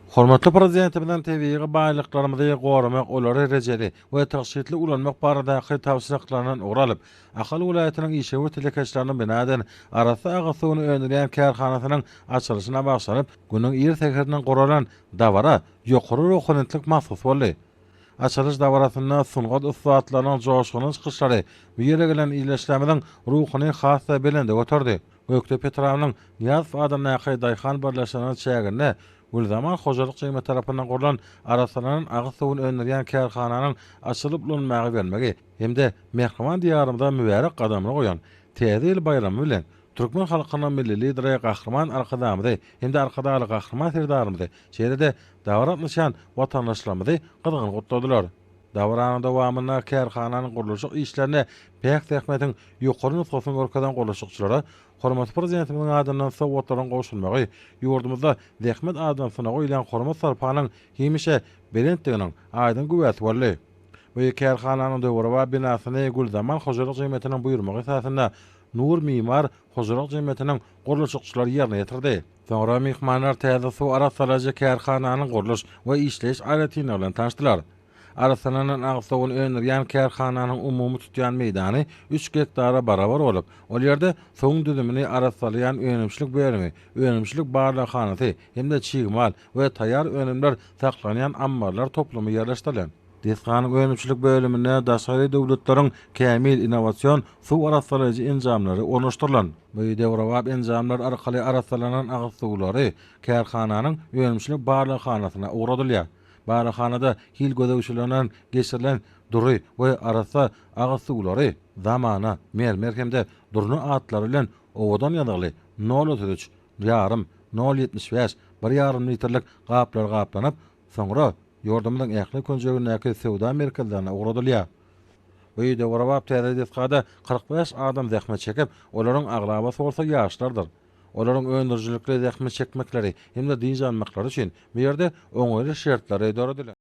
Hormatly Prezidentimiziň tebigy baýlyklarymyzy goramak, olary rejeli we tygşytly ulanmak baradaky tabşyryklaryndan ugur alyp, Ahal welaýatynyň işewür telekeçileriniň bina eden arassa agyz suwuny öndürýän kärhanasynyň açylyşyna bagyşlanyp, günüň ir säherinden guralan dabara ýokary ruhubelentlik mahsus boldy. Açylyş dabarasynda sungat ussatlarynyň joşgunly çykyşlary bu ýere gelen ildeşlerimiziň ruhuny has-da belende göterdi. Gökdepe etrabynyň Nyýazow adyndaky daýhan birleşiginiň çäginde Gülzaman hojalyk jemgyýeti tarapyndan gurlan arassalanan agyz suwuny öndürýän kärhananyň açylyp ulanmaga berilmegi hem-de mähriban Diýarymyza mübärek gadamyny goýan Täze ýyl baýramy bilen türkmen halkynyň Milli Lideri Gahryman Arkadagymyzy hem-de Arkadagly Gahryman Serdarymyzy, şeýle-de dabara gatnaşýan watandaşlarymyzy gyzgyn gutladylar. Dabaranyň dowamynda kärhananyň gurluşyk işlerinde päk zähmetiň ýokary nusgasyny görkezen gurluşykçylara hormatly Prezidentimiziň adyndan sowgatlaryň gowşurylmagy ýurdumyzda zähmet adamsyna goýulýan hormat-sarpanyň hemişe belentdiginiň aýdyň güwäsi boldy. Bu kärhananyň döwrebap binasyny Gülzaman hojalyk jemgyýetiniň buýurmagy esasynda Nur Mimar hojalyk jemgyýetiniň gurluşykçylary ýerine ýetirdi. Soňra myhmanlar täze suw arassalaýjy kärhananyň gurluş we işleýiş aýratynlygy bilen tanyşdylar. Arassalanan agyz suwuny öndürýän kärhananyň umumy tutýan meýdany üç gektara barabar bolup, ol ýerde suwuň düzümini arassalaýan önümçilik bölümi, önümçilik barlaghanasy hem-de çig mal we taýýar önümler saklanýan ammarlar toplumy ýerleşdirilen. Desganyň önümçilik bölüminde daşary döwletleriň kämil innowasion suw arassalaýjy enjamlary ornaşdyrylan. Bu döwrebap enjamlar arkaly arassalanan agyz suwlary kärhananyň önümçilik barlaghanasyna ugradylýar. Barlaghanada hil gözegçiliginden geçirilen dury we arassa agyz suwlary Zamana, Mermer hem-de Durna atlary bilen owadan ýazgyly nol 33, ýarym, nol 75, bir ýarym litrlik gaplara gaplanyp, soňra ýurdumyzyň ähli künjegindäki söwda merkezlerine ugradylýar. Bu döwrebap täze desgada 45 adam zähmet çekip, olaryň aglabasy bolsa ýaşlardyr. Olaryň öndürijilikli zähmet çekmekleri hem-de dynç almaklary üçin bu ýerde oňaýly şertler döredilen.